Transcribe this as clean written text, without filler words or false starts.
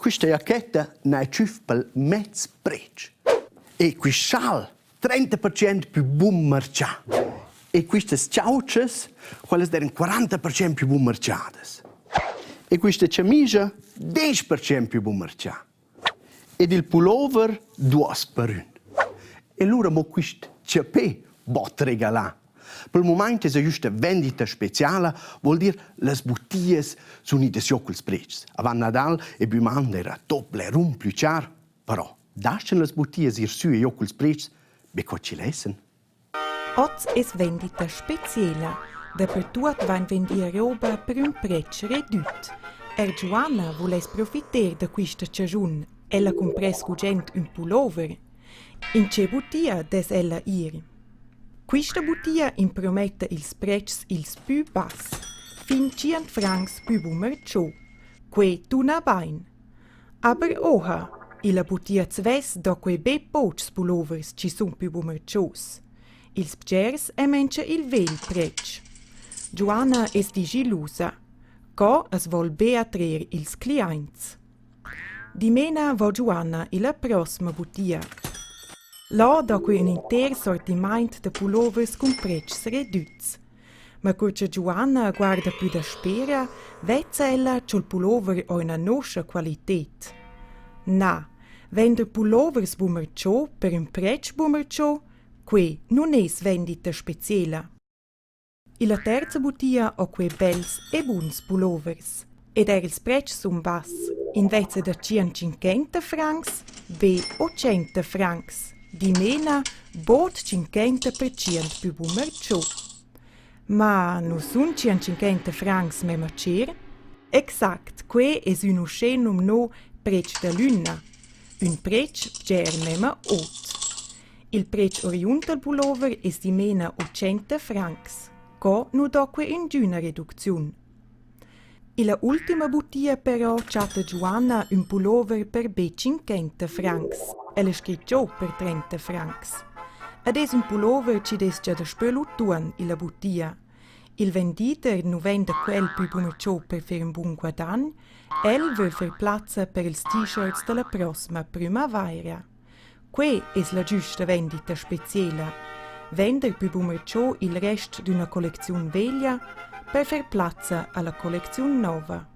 Quista jachetta n'ha tschüf pel mez predsch. E quist schal 30% pü bunmarchà. E quistas chautschas, quellas d'eiran 40% pü bunmarchadas. E quista chamischa 10% pü bunmarchà. Ed il pullover duos per ün. E lura mo quist chapè bod regalà. Pel mumaint esa güsta vendita speciala, voul dir las butias sun idas giò culs predschs. Avant Nadal e Büman eira tot blerun plü char, però daschan las butias ir sü e giò culs predschs be co chi lessan. Hoz es vendita speciela. Dapertuot vain vendì roba per ün predsch redüt. Eir Giuanna vuless profiter da quista chaschun. Ella cumpress gugent ün pullover. In che butia dess ella ir? Quista butia imprometta ils predschs ils pü bass, fin tschient francs pü bumercho. Quei tuna bain. Aber oha, illa butia svess do quei be pochs pullovers chi sun pü bumerchos. Ils bgers ementscha il vegl predsch. Giuanna es dischillusa. Co as voul be attrer ils cliaints. Dimena vo Giuanna illa prosma butia. Là do que ün inter sortimaint da pullovers cun predschs redüts. Ma cur cha Giuanna guarda plü daspera, vezza ella cha'l pullover ho üna noscha qualited. Na, vender pullovers bumercho per ün predsch bumercho, que nun es vendita speciela. Illa terza butia ho que bels e buns pullovers. Ed eir ils predschs sun bass, invezza da tschient francs be 80 francs, dimena bod 50% pü bunmarcho. Ma nu sun 150 francs memma cher? Exact, que es ün uschè numno predsch da l'üna, ün predsch bger memma ot. Il predsch oriund dal pullover es dimena 80 francs. Co nu do que ingüna reducziun. Illa ultima butia però chatta Giuanna ün pullover per be tschinquenta francs. El es scrit giò per 30 francs. Ad es ün pullover chi'd es già daspö l'utuon illa butia. Il vendider nu venda quel pü bunatschò per fer ün bun guadagn, el voul fer plazza per ils t-shirts da la prosma prümavaira. Quei es la giüsta vendita speciela. Vender pü bumercho il rest d'üna collecziun veglia per fer plazza a la collecziun nouva.